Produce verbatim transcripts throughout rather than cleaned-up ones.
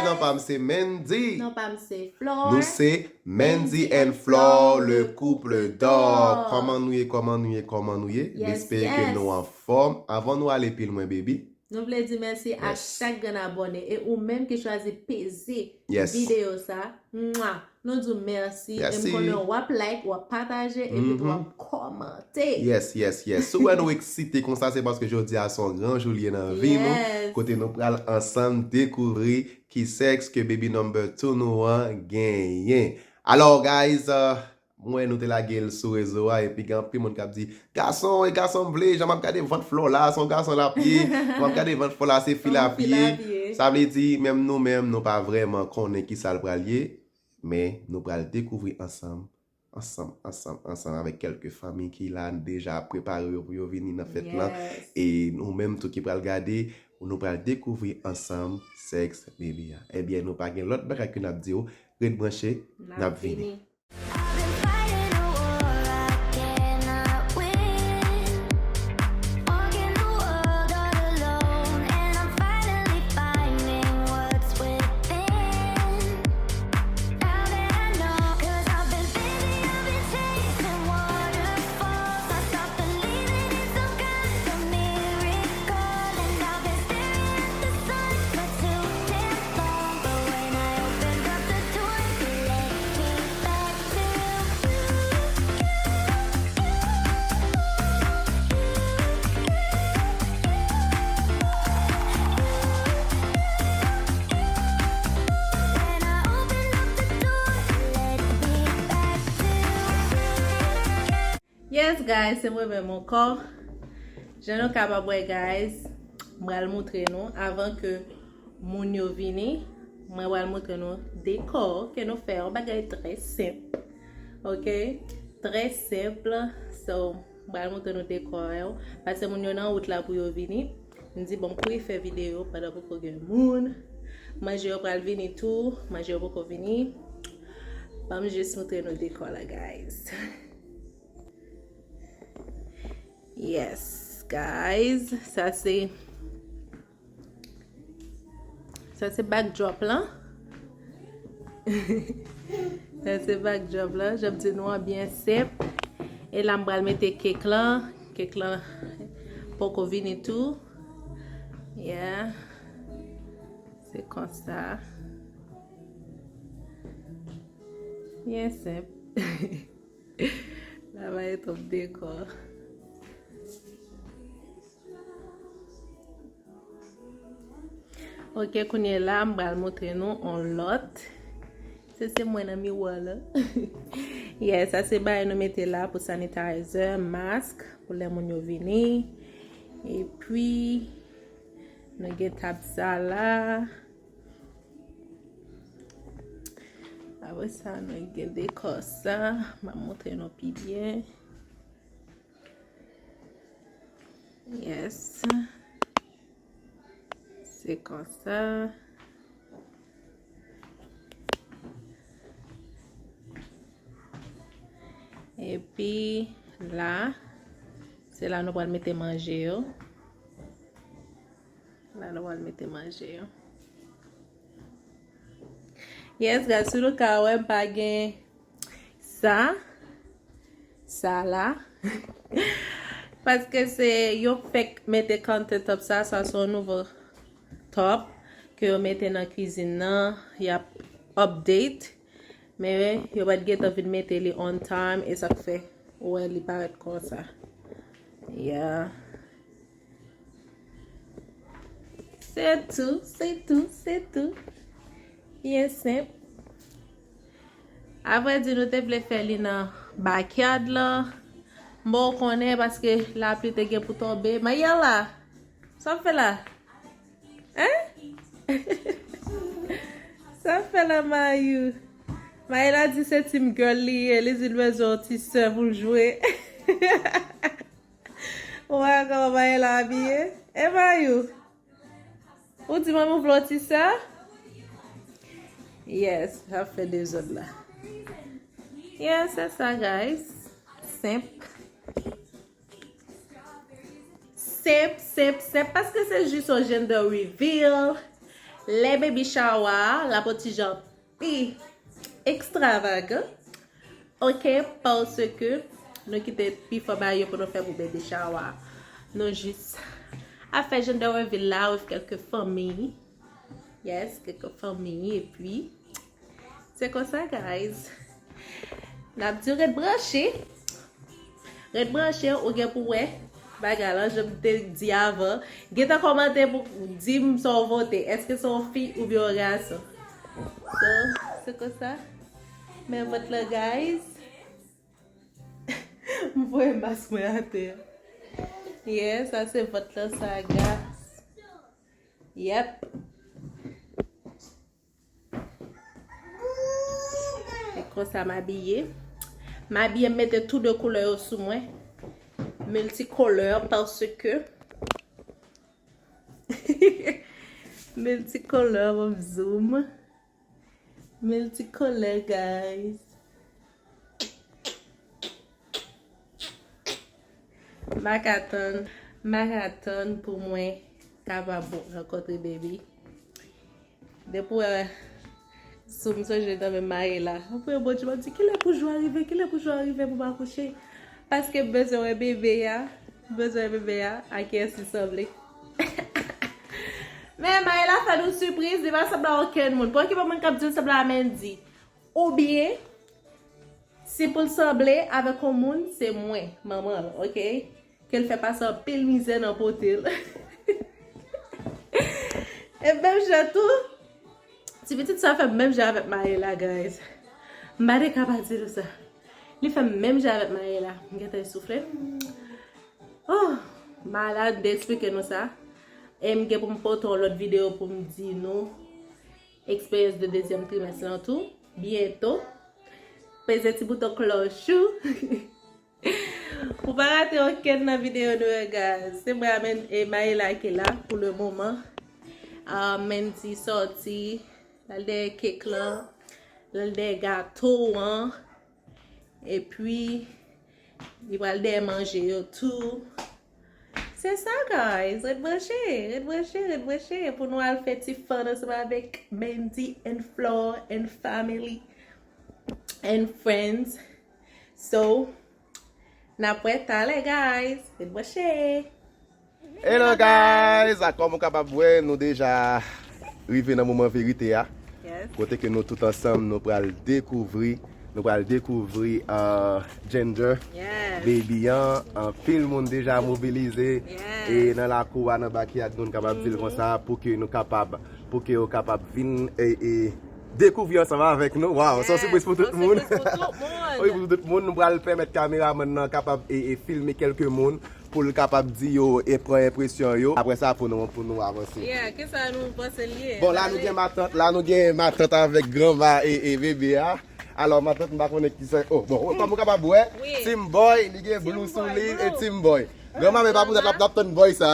Non pa m se Mendy. Non pa m se Flore. Nou se Mendy and Flore, le couple d'or. Kòman nou ye, kòman nou ye, kòman nou ye? M espere ke nou anfòm. Avan nou ale pi lwen, baby. Nou vle di mèsi a chak grenn abòne e ou menm ki chwazi peze videyo sa. Mwa! Nou di w mèsi. E m konnen w ap like, w ap pataje, epi tou w ap kòmante. Yes, yes, yes. Si w wè nou eksite konsa, se paske jodi a se yon gran jou li ye nan vi nou, kote nou pral ansanm dekouvri ki sèks ke baby number two nou an genyen. Alò, guys, uh, mwen wè nou te lage l sou rezo a, epi gen anpil moun k ap di, gason, e gason m vle, jan m ap gade vant Flore la, se yon gason l ap ye, jan m ap gade vant Flore la, se fi l ap ye. Sa vle di, menm nou menm, nou pa vrèman konnen ki sa l pral ye, men nou pral dekouvri ansanm, ansanm, ansanm, ansanm avèk kèlke fanmi ki la deja ap prepare yo pou yo vini nan fèt lan. E nou menm tou ki pral gade, nou pral dekouvri ansanm sèks baby a. Ebyen, nou pa gen lòt bagay ke n ap di w, ret branche, n ap vini. I've been fighting a war I cannot win. Walking the world all alone, and I'm finally finding what's within. Now that I know, 'cause I've been busy, I've been chasing waterfalls. I stopped believing in some kind of miracle, and I've been staring at the sun for too damn long. But when I opened up the door, it led me back to you. When I opened up the door, it led me back to you. Yes, guys, se mwen menm ankò. Jan nou kapab wè, guys, m pral montre nou avan ke moun yo vini. Mwen pral montre nou dekò ke nou fè, yon bagay trè senp. Ok? Trè senp. So, m pral montre nou dekò yo. Paske moun yo nan wout la pou yo vini. M di, bon, m kouri fè videyo pandan poko gen moun. Manje yo pral vini tou. Manje yo poko vini. Ban m jis montre nou dekò la, guys. Yes, guys, sa se, sa se backdrop lan. Sa se backdrop lan. Jan m di nou an, byen senp. E la m pral mete kèk lan. Kèk lan poko vini tou. Yeah. Se konsa. Byen senp. La pa gen twòp dekò. Ok, kounye la, m pral montre nou on lòt. Se, se mwen nan miwa la. Yeah, sa se bagay nou mete la pou sanitizer, mask, pou lè moun yo vini. Epi, nou gen tab sa la. Apre sa, nou gen dekò sa. M ap montre nou pi byen. Yes. Se konsa. Epi la, se la nou pral mete manje yo. La nou pral mete manje yo. Yes, guys, si nou ka wè, m pa gen sa, sa la. Paske se yo fèk mete countertop sa, sa se yon nouvo top ke yo mete nan kwizin nan, y ap update. Men yo pa t gentan vin mete li on time, e sa k fè ou wè li parèt konsa. Yeah. Se tou, se tou, se tou. Byen senp. Avrèdi, nou te vle fè li nan backyard lan. M poko konnen paske lapli te gen pou tonbe. Mayela, sa w ap fè la? Hein? Sa w ap fè la, Mayou? Mayela di se team girl li ye, li di l bezwen yon ti sè pou l jwe. Ou wè kòman Mayela abiye? E Mayou? Ou di manmi w vle yon ti sè? Yes, ap fè dezòd la. Yes, se sa, guys. Senp. Senp, senp, senp. Paske se jis yon gender reveal. Lè baby shower a, l ap yon ti jan pi ekstravagan. Ok, paske nou kite pifò bagay yo pou nou fè pou baby shower a. Nou jis ap fè jan de reveal la with kèlke fanmi. Yes, kèlke fanmi, epi se konsa, guys. N ap di ret branche. Ret branche, ou gen pou wè bagay lan, jan m te di avan. Gentan kòmante pou di m sa w vote. Èske se yon fi oubyen yon gason? So, se konsa. Men vant lan, guys. M voye mask mwen atè. Yeah, sa se vant lan, sa, guys. Yep. E konsa m abiye. M abiye, m mete tou de koulè yo sou mwen. Multicolor, paske multicolor, m ap zoom. Multicolor, guys. M pa ka tann, m pa ka tann pou mwen kapab rankontre baby. Depi w wè, sou m sonje nan men Maëla. Apre, Bondye, m ap di, kilè pou jou a rive? Kilè pou jou a rive pou m akouche? Paske m bezwen wè bebe a. M bezwen wè bebe a. A kiyès li sanble? Men Maëla fè nou sipriz, li pa sanble a okenn moun. Pa okipe moun k ap di l sanble a Mendy. Oubyen, si pou l sanble avèk yon moun, se mwen, manman l, ok? Ke l fè pase anpil mizè nan pote l. E menm jan tou, ti pitit sa fè menm jan avèk Maëla, guys. M pa te ka pa di nou sa. Li fè menm jan avèk Maëla. M gentan soufle. Oh, Maëla te eksplike nou sa. E m gen pou m pote yon lòt videyo pou m di nou eksperyans de dezyèm trimès lan tou. Byento. Peze ti bouton klòch ou. Pou pa rate okenn nan videyo nou yo, guys. Se mwen a Men-, e Maëla ki la pou le moman. Ah, Mendy sòti, l al dèyè kek lan, l al dèyè gato an, epi li pral dèyè manje yo tou. Se sa, guys. Ret branche, ret branche, ret branche pou nou al fè ti fun ansanm avèk Mendy and Flore and family and friends. So, n ap wè talè, guys. Ret branche. Hello, guys! A, kòm ou kapab wè, nou deja rive nan moman verite a. Yes. Kote ke nou tout ansanm, nou pral dekouvri, nou pral dekouvri, uh, gender, yes, baby an. Anpil moun deja mobilize. Yes. E nan lakou a, nan backyard, nou kapab di l konsa, pou ke nou kapab, pou ke yo kapab vin e, e dekouvri ansanm avèk nou. Waw, se yon sipriz pou tout moun. Yes, yon sipriz pou tout moun. Wi, pou tout moun. Nou pral pèmèt kameramann nan kapab e, e filme kèlke moun pou l kapab di yo e pran enpresyon yo. Apre sa, pou nou, pou nou avanse. Yeah, kisa nou panse l ye? Bon, la nou gen matant, la nou gen matant avèk granma e, e bebe a. Alò, matant, m pa konnen kisa. Oh, bon, kòm ou kapab wè, wi, Team Boy, li gen blue sou li, e Team Boy. Granma, men pa pou tèt l ap, l ap tann boy sa.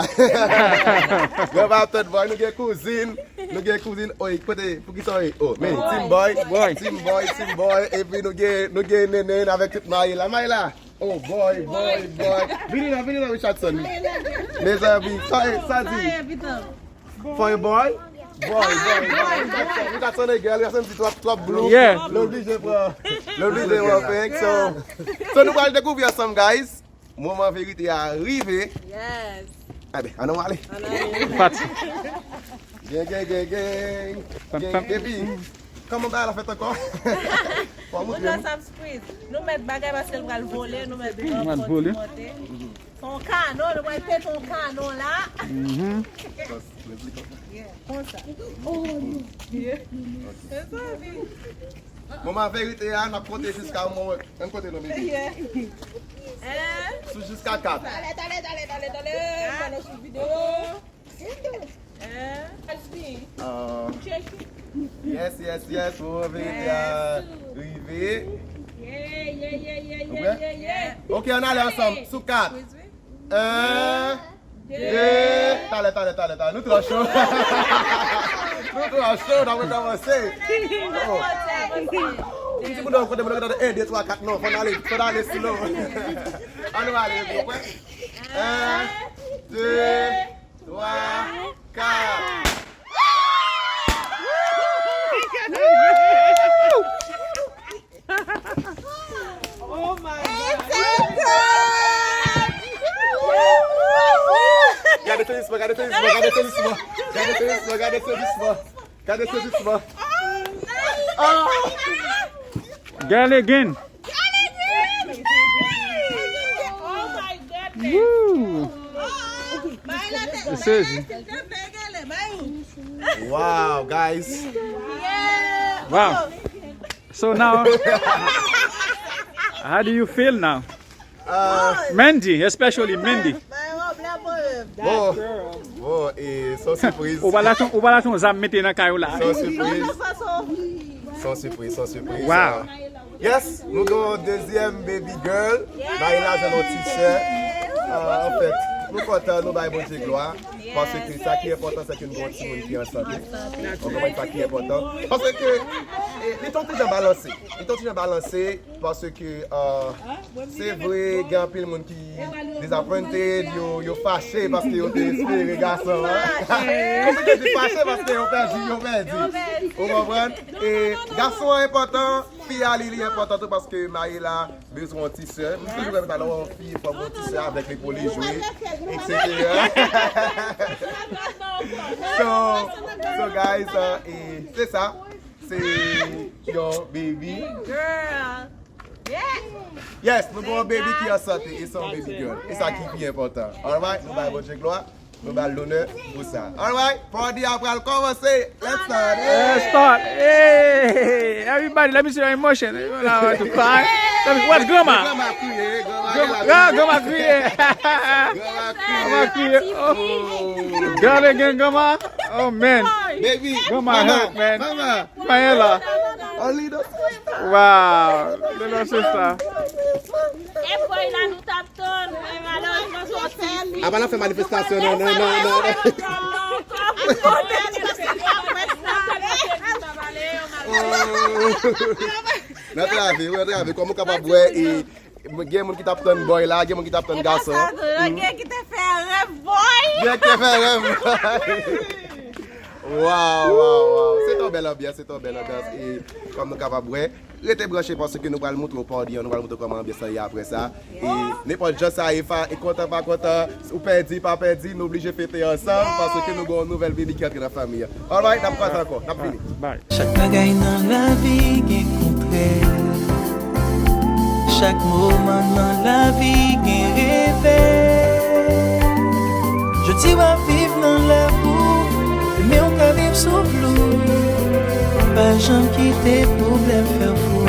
Granma ap tann boy, nou gen kouzin, nou gen kouzin, oy, kote, pou kisa, oy, oh, men, Team Boy, Team Boy, Team Boy, epi nou gen, nou gen Nenen avèk tout Maëla. Maëla, oh, boy, boy, boy. Vini la, vini la, Richardson. Mezanmi, sa, sa di? For a boy? Boy, boy, boy. Richardson, Richardson e gèl, Richardson di twòp, twòp blue. Yeah. L oblije pran, l oblije pran pink, so, so nou pral dekouvri ansanm, guys. Moman verite a rive. Yes. Enben, ann nou ale. Ann ale. Pati. Gen, gen, gen, gen. Pam, pam. Epi, kòman bagay la fèt ankò? Fò w montre nou. Sa surprise. Nou met bagay paske l pral vole, nou met, uh, pòt monte. Se yon kanon, nou pral pete yon kanon la. Mhm. Yeah, konsa. Yeah. Se sa, wi. Moman verite a, n ap konte jiska yon moman. Menm kote nou, baby. Yeah. Sou jiska kat. Talè, talè, talè, talè, talè. Ban nou sou videyo. Eh? Ah. Yes, yes, yes. Moman verite a rive. Yeah, yeah, yeah, yeah, yeah, yeah, yeah. Ok, ann ale ansanm. Sou kat. En, de. Talè, talè, talè, talè. Nou twò cho. Nou twò cho, n ap rekòmanse. Oh. Ti moun nan kote moun nan en, de, twa, kat, non. Fò n ale, fò n ale slow. Ann nou ale, epi, wè. En, de, twa, kat. Gade sedisman, gade sedisman, gade sedisman, gade sedisman, gade sedisman. Ah! Girl again. Woo! Sezi. Wow, guys. Wow. So now, how do you feel now? Uh, Mandy, especially Mandy. Bon, bon, e son sipriz. Ou pa la ton, ou pa la ton zam mete nan kay ou la. Son sipriz. Son sipriz, son sipriz. Wow. Yes, nou gen yon dezyèm baby girl. Naila jwenn yon ti sè. Ah, anfèt, nou kontan, nou bay Bondye glwa. Paske sa ki enpòtan, se ke nou gen yon timoun ki an sante. Ou konprann sa ki enpòtan? Paske, e, li ton ti jan balanse. Li ton ti jan balanse, paske, ah, se vre, gen anpil moun ki disappointed, yo, yo fache paske yo te espere gason an. Konprann ke yo fache paske yo pèdi, yo pèdi. Ou konprann? E gason an enpòtan, fi a li, li enpòtan tou paske Naila bezwen yon ti sè. M toujou renmen sa lè w wè yon fi fò gen yon ti sè avèk li pou li jwe, et cetera. So, so guys, uh, e se sa. Se yon baby. Girl. Yeah. Yes, nou gen yon baby ki an sante e se yon baby girl. E sa ki pi enpòtan. Alright, nou bay Bondye glwa. Nou ba l lonè pou sa. Alright, party a pral kòmanse. Let's start. Let's start. Hey, everybody, let me see your emotion. You know how to cry. Let me, what, grandma? Grandma kriye, grandma kriye. Grandma kriye. Grandma kriye. Oh. Girl again, grandma. Oh man. Baby, grandma hurt, man. Mama. Maela. Only the sister. Wow. Little sister. E boy la nou t ap tann, men malerezman soti. Apa n ap fè manifestasyon nan, nan, nan, nan. Nan trave, nan trave, kòman w kapab wè, e, gen moun ki t ap tann boy la, gen moun ki t ap tann gason. Gen ki te fè rèv boy. Gen ki te fè rèv boy. Wow, wow, wow. Se t yon bèl anbyans, se t yon bèl anbyans. E kòm nou kapab wè, rete branche paske nou pral montre w party an, nou pral montre w kòman anbyans lan ye apre sa. E nenpòt jan sa ye, fa, e kontan pa kontan, ou pèdi, pa pèdi, nou oblije fete ansanm paske nou gen yon nouvèl baby ki antre nan fanmi an. Alright, n ap kwaze ankò, n ap vini. Bye. Chak bagay nan lavi gen kontrè. Chak moman nan lavi gen revè. Jodi w ap viv nan labou, demen w ka viv sou flou. Pa janm kite pwoblèm fè w fou.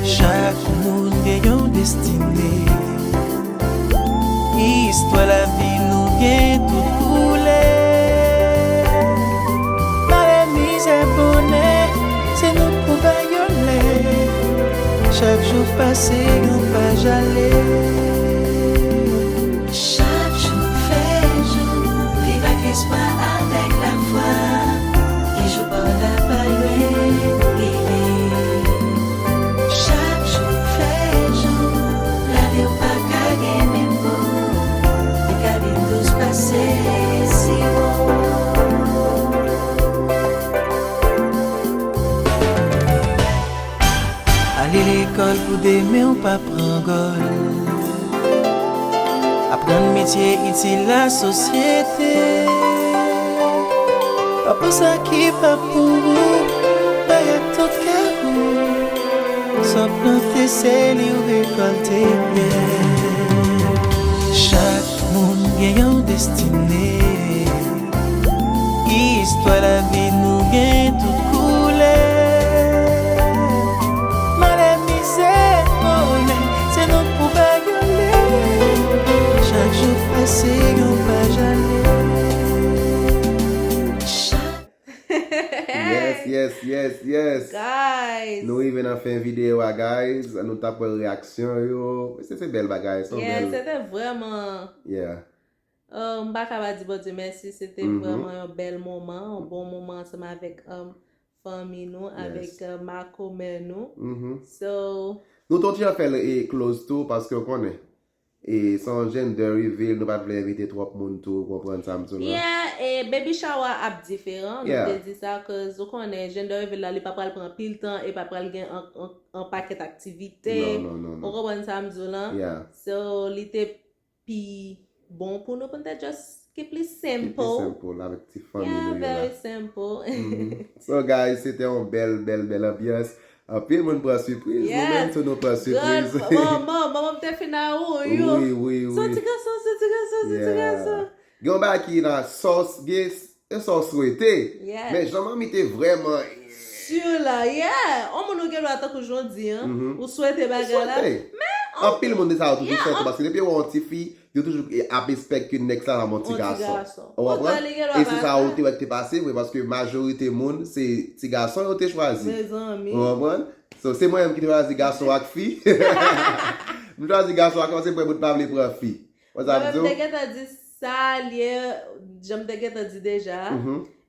Chak moun gen yon destine. Istwa lavi nou gen tout koulè. Malè, mizè, bonè, se nou k pou bay yo lè. Chak jou pase, yon paj ale. Chak jou fè jou, viv ak espwa, avèk lafwa. Gen jou pa w la pa lwen rive. Chak jou fè jou, lavi w pa ka gen menm gou. Li ka vin dous pase siwo. Ale lekòl pou demen w pa pran gòl. Aprann metye itil lasosyete. Pa panse a ki pa pou ou, bay ak tout kè ou. Sa w plante, se li w rekòlte. Chak moun gen yon destine. Istwa lavi nou gen tout koulè. Malè, mizè, bonè, se nou k pou bay yo lè. Chak jou pase, yon paj ale. Yes, yes, yes, yes. Guys. Nou rive nan fen videyo a, guys. Nou t ap wè reyaksyon yo. Se, se bèl bagay, se yon bèl. Yeah, se te vrèman. Yeah. Oh, m pa ka pa di Bondye mèsi, se te vrèman yon bèl moman, yon bon moman ansanm avèk, um, fanmi nou, avèk, uh, makomè nou. So, nou t ap fè l, e, close tou, paske w konnen, e, se yon gender reveal, nou pa t vle envite twòp moun tou, ou konprann sa m di w la. Yeah, e baby shower ap diferan, nou te di sa, cause ou konnen, gender reveal la, li pa pral pran anpil tan, e pa pral gen an, an, an pakèt aktivite. Non, non, non, non. Ou konprann sa m di w la? Yeah. So, li te pi bon pou nou pou n te just keep li simple. Simple avèk ti fanmi nou yo la. Very simple. So guys, se te yon bèl, bèl, bèl anbyans. Anpil moun pran sipriz. Nou menm tou nou pran sipriz. Manman, manman m te fin a ou yo. Wi, wi, wi. Se ti gason, se ti gason, se ti gason. Gen yon bagay ki nan sòs, gen e sa w swete. Men jan manmi te vrèman sur la, yeah. On moun ou gen dwa tankou jan w di an, ou swete bagay la. Men anpil moun de sa yo toujou fè tou, paske depi yo wè yon ti fi, yo toujou ap espèk ke nèg sa la yon ti gason. Ou konprann? E se sa ou te wè ki te pase vre, paske majorite moun se ti gason yo te chwazi. Ou konprann? So se mwen menm ki te chwazi gason ak fi. M chwazi gason ak fi paske mwen bout pa vle pran fi. Wè sa m di w? Mwen menm te gentan di sa l ye, jan m te gentan di deja.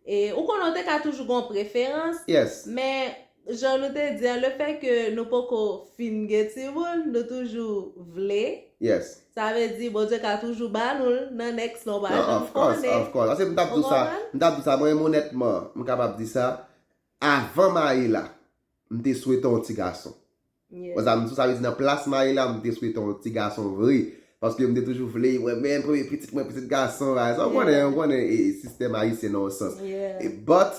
E ou konnen w te ka toujou gen yon preferans, Yes. men jan nou te di an, le fè ke nou poko fin gen timoun, nou toujou vle. Yes. Sa vle di Bondye ka toujou ba nou l nan next lan, w pa Non, janm of course, konnen. Of course. Paske m t ap di w sa, m t ap di w sa, mwen menm onètman, m kapab di sa, avan Maïla, m te swete yon ti gason. Wè sa m di w, sa vle di nan plas Maïla, m te swete yon ti gason vre. Paske m te toujou vle, mwen menm, premye pitit mwen, pitit gason, bagay sa. Ou konnen, ou konnen e, sistèm ayisyen nan yon sans. E, but,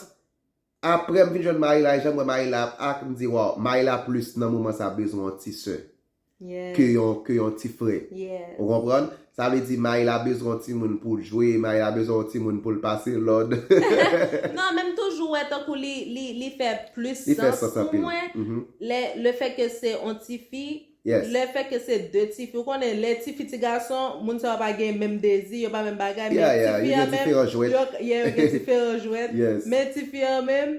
apre m vin jwenn Maïla, e jan m wè Maïla ap ak, m di, waw, Maïla plis nan moman sa bezwen yon ti sè ke yon, ke yon ti frè. Ou konprann? Sa vle di Maïla bezwen yon timoun pou l jwe, Maïla bezwen yon timoun pou l pase lòd. Non, men m toujou wè tankou li, li, li fè plis Li fè sans sans pou anpil. Mwen. Le, le fè ke se yon ti fi, Yes. Le fè ke se de ti fi, ou konnen lè ti fi ti gason, moun sa yo pa gen menm dezi, yo pa menm bagay, men Yeah, ti yeah, fi yo an gen menm, diferan jwèt. yo, yeah, yo gen diferan jwèt, Yes. Men ti fi an menm,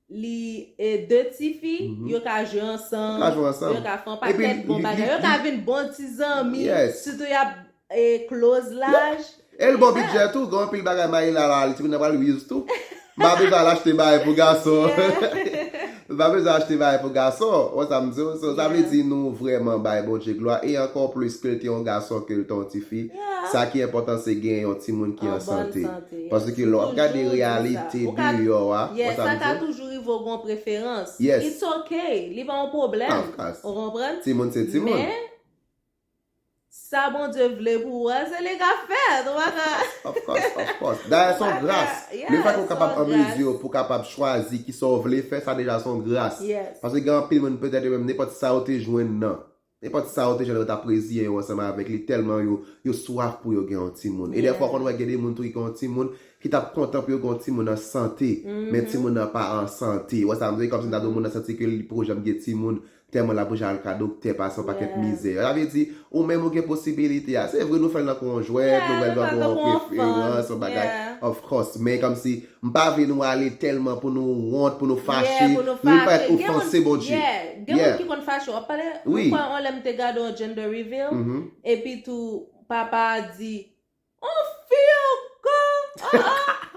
li e de ti fi, yo ka jwe ansanm, Yo ka jwe ansanm. Yo ka fè yon Epi, pakèt bon li- bagay, li- yo ka vin bon ti zanmi, Yes. Sitou y ap e close laj. E l bon bidjè tou, gen anpil bagay Maïla la, li timoun nan pral use tou. M pa bezwen al achte bagay pou gason. M pa bezwen achte bagay pou gason. Wè sa m di w? So, sa vle di nou vrèman bay Bondye glwa. E ankò plis ke l te yon gason ke l te yon ti fi. Sa ki enpòtan se gen yon timoun ki an sante. Paske lè w ap gade reyalite deyò a, wè sa m di w? Toujou rive w gon preferans. Yes. It's okay. Li pa yon pwoblèm. Of course. Ou konprann? Timoun se timoun. Men, sa Bondye vle pou ou a, se li k ap fè. Ou pa ka. Of course, of course. Dayè, se yon gras. Le fè ke w kapab an mezi pou w kapab chwazi ki sa w vle fè, sa deja se yon gras. Yes. Paske gen anpil moun, petèt, yo menm, nenpòt sa yo te jwenn nan. Nenpòt sa yo te jwenn nan, yo t ap reziyen yo ansanm avèk li, tèlman yo, yo swaf pou yo gen yon timoun. E dèfwa, w konn wè gen de moun tou ki gen yon timoun, ki t ap kontan pou yo gen yon timoun an sante. Men timoun nan pa an sante. Wè sa m di w? E kòmsi m ta di w, moun nan santi ke li poko janm gen timoun. Tèlman l ap oblije al ka doktè, pase yon pakèt mizè. Sa vle di, ou menm ou gen posibilite a. Se vre, nou fè l nan kouwon jwèt, nou wè l nan kouwon preferans, yon bagay. Of course. Men kòmsi, m pa vle nou ale tèlman pou nou wont, pou nou fache, nou pa ofanse Bondye. Gen moun ki konn fache. W ap pale, mwen kwè yon lè m te gade yon gender reveal, epi tou, papa a di, on fi ankò!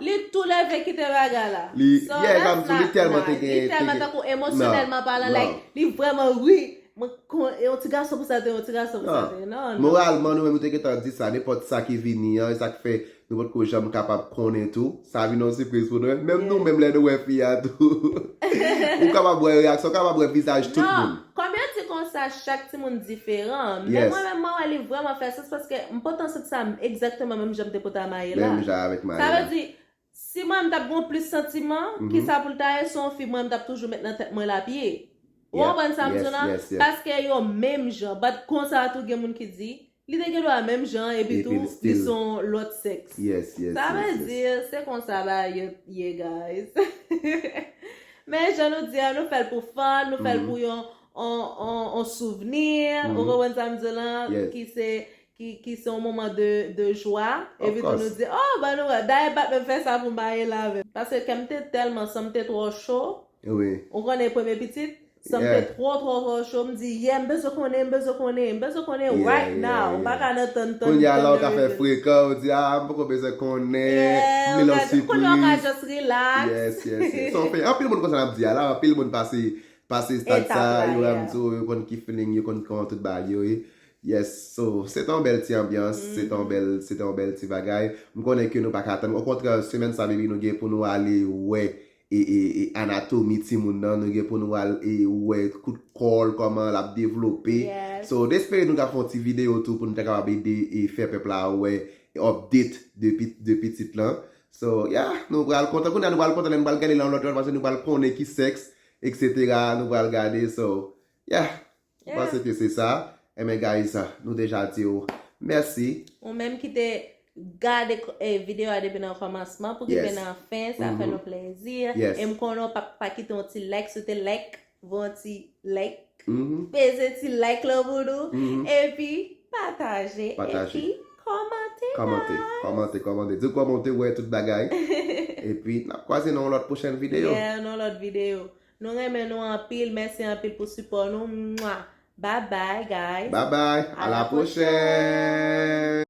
Li tou leve kite bagay la. Li, yeah, kòmsi li tèlman te gen. Li tèlman tankou emosyonèlman palan, like, li vrèman ri. Mwen kon, e yon ti gason pou sa te, yon ti gason pou sa te. Non, non. Moralman, nou menm nou te gentan di sa, nenpòt sa ki vini an, e sa k fè nou potko janm kapab konnen tou. Sa vin yon sipriz pou nou. Menm nou menm lè nou wè fi a tou. Ou kapab wè reyaksyon, ou kapab wè vizaj tout moun. Non, kòm yo di konsa, chak timoun diferan. Men mwen menm, mwen wè li vrèman fè sans paske m pote yon santi sa egzakteman menm jan m te pote a Maïla. Menm jan avèk Maïla. Sa vle di, si mwen m t ap gen plis santiman, kisa pou l ta ye, se yon fi mwen m t ap toujou met nan tèt mwen l ap ye. Ou konprann sa m di w lan? Paske yo menm jan. But konsa tou gen moun ki di, li te gen dwa menm jan, epi tou, li se yon lòt sèks. Sa vle di, se konsa bagay yo ye, guys. Men jan nou di a, nou fè l pou fun, nou fè l pou yon, on, on, on souvni, ou konprann sa m di w lan, ki se, ki, ki se yon moman de, de jwa. Epi tou nou di, oh, ban nou wè. Dayè, Batman fè sa pou Maïla menm. Paske kè m te tèlman, san m te twò cho. Ou konnen premye pitit, san m te twò, twò, twò cho, m di, yeah, m bezwen konnen, m bezwen konnen, m bezwen konnen right now. M pa ka nan tann, tann, Kounye a la, ou ka fè frekan, ou di, ah, m poko bezwen konnen, m vle yon sipriz. Kounye a ou ka just relax. Yes, yes, yes. So, anfen, anpil moun konsa n ap di a la, anpil moun pase, pase stad sa, yo wè m di w, yo konn ki feeling, yo konn kòman tout bagay yo ye. Yes, so, se te yon bèl ti anbyans, se te yon bèl, se te yon bèl ti bagay. M konnen ke nou pa ka tann. Okontrè, semèn sa, baby, nou gen pou nou ale wè e, e, e anatomi timoun nan, nou gen pou nou al e wè kout kò l, kòman l ap devlope. So, n espere nou ka fè yon ti videyo tou pou nou ta kapab ede e fè pèp la wè update de, pi- de pitit lan. So, yeah, nou pral kontan. Kounye a nou pral kontan lè nou pral gade lan lòt lòt paske nou pral konnen ki sèks, et cetera. Nou pral gade. So, yeah. Mwen panse ke se sa. Enben, guys, nou deja di w mèsi. Ou menm ki te gade eh, videyo a depi nan kòmansman pou rive nan fen, sa fè nou plezi. E m konnen w pa, pa kite yon ti like, si w te like, voye yon ti like. Peze ti like lan pou nou. Epi pataje. Epi kòmante. Kòmante, kòmante, kòmante. Di w kòman w te wè tout bagay. Epi n ap kwaze nan yon lòt pwochèn videyo. Yeah, nan yon lòt videyo. Nou renmen nou anpil. Mèsi anpil pou sipò nou. Mwa. Bye bye, guys. Bye bye. À la prochaine.